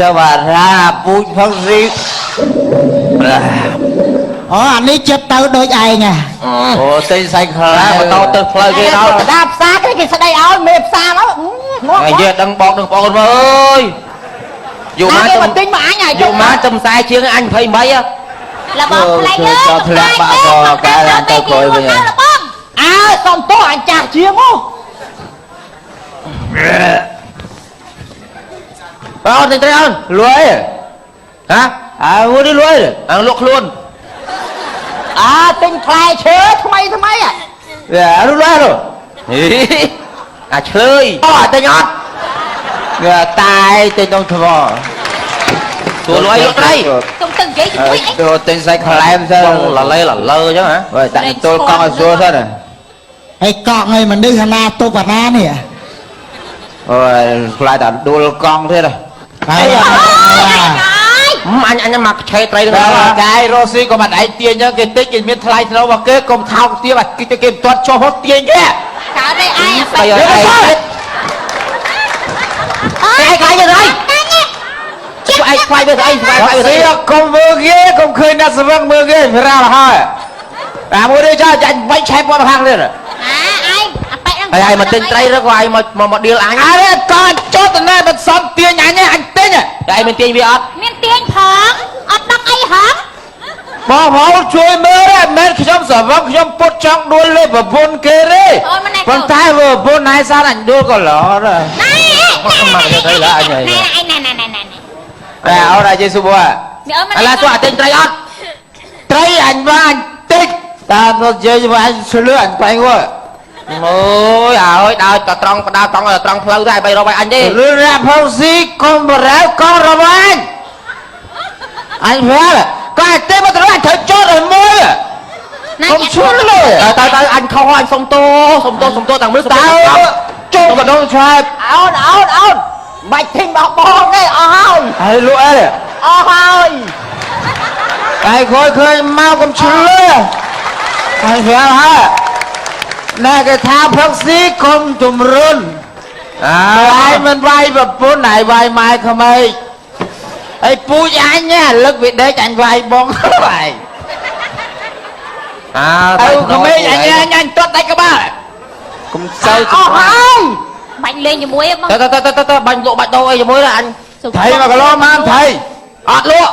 ចុះបាទថាពូជផឹកស៊ី អូអានេះចិត្តទៅដូចឯងហ៎ អូទិញសាច់ខ្លាំងបន្តទៅផ្លូវគេដល់ ដាផ្សារគេគេស្ដីឲ្យមេផ្សារមកងាប់ ថ្ងៃយើងដឹងបោកនឹងបងអូនមកអើយយូរ ណា មក គេមកទិញមកអញហើយ យូរមកចំខ្សែជាងអញ28ហ៎ លបងផ្លែយើ ធ្លាក់បាក់កកែឡើងទៅក្រោយវិញ លបង អើសុំទោសអញចាស់ជាងហ៎ បងអូនទិញត្រីអូន លួយ ហ៎ អើមួយនេះលួយ អងលក់ខ្លួន អើទិញផ្លែឈើថ្មីថ្មីហ៎ វាអរុលួយនោះ ហីអាឆ្លើយអូទិញអត់ វាតែទិញដងថ្ម ទួលក់អីលក់ត្រី សុំទៅនិយាយជាមួយអី ទៅទិញសាច់ខ្លែមសិន បងលលេលលើអញ្ចឹងហ៎ បើដាក់ទល់កង់ឲ្យស្រួលសិន ហើយកង់ឯមនុស្សអាណាទប់អាណានេះ អូយខ្លាចតែដួលកង់ទៀត ហើយ អញអញមកឆេត្រីនឹង ដល់កាយរស់ស៊ីក៏មិនឯងទាញចឹងគេតិចគេមានថ្លៃថ្នូររបស់គេកុំថោកទាបគេគេមិនទាត់ចុះហត់ទាញគេ កើតទេឯងអា ស្អីអី អើ ឯងខ្លាចទៅអី តាញ៉េ ឯងខ្លាចទៅអីខ្លាចទៅ រស់ស៊ី អី កុំមើលគេកុំឃើញអ្នកស្វឹងមើលគេវារ៉ាល់ហើយអាមួយនេះចោលចាញ់បាច់ឆែកពាត់ខាងទៀត អាឯងអាប៉ែហ្នឹង ហើយឯងមកទិញត្រីឬក៏ឯងមកមកដៀលអញ អរេកង់ចុះតណែមិនសមទាញអញទេអញទិញ តែឯងមិនទាញវាអត់ មានទាញផងអត់ដឹងអីហង បងប្អូនជួយមើលទេមិនមែនខ្ញុំស្រវឹងខ្ញុំពុតចង់ដួលលើប្រពន្ធគេទេប៉ុន្តែប្រពន្ធណែសានអញដួលក៏ល្អដែរ ណែណែណែណែណែណែ តែអូនអាយេស៊ូប នេះអូន ឥឡូវទោះអាទិញត្រីអត់ ត្រីអញว่าអញតិចតាមទៅនិយាយមកអញឆ្លឿអញបែងវើ អូយអើយដើរតត្រង់បដើត្រង់ត្រង់ផ្លូវដែរបីរកឲ្យអញទេ រឿងរ៉ាផងស៊ីកុំបរើកងរបស់អញអញប្រាប់ក៏អញទេមកទៅអញត្រូវចោតឲ្យមួយកុំឈួលលើ តើតើអញខុសអញសុំទោសុំទោសុំទោតាំងមើល តើចូលកដុំឆែប អូនអូនអូនបាច់ទិញរបស់បងទេអស់ហើយ ហើយលក់អី អស់ហើយ ហើយខូចឃើញមកកុំឈ្លឺហើយប្រាប់ហើយណែគេថាផឹកស៊ីកុំជំរុន អើ ហើយមិនវាយប្រពន្ធហើយវាយម៉ែក្មេកហើយពូជអញណាលឹកវាដេកអញវាយបងហើយ អើ ទៅក្មេកអញអញអញទាត់ដាច់ក្បាល កុំសូវ អស់ហើយ បាញ់លេងជាមួយបង ទៅទៅទៅទៅបាញ់លក់បាច់ដោអីជាមួយណាអញ ថៃមកគីឡូម៉ានថៃ អត់លក់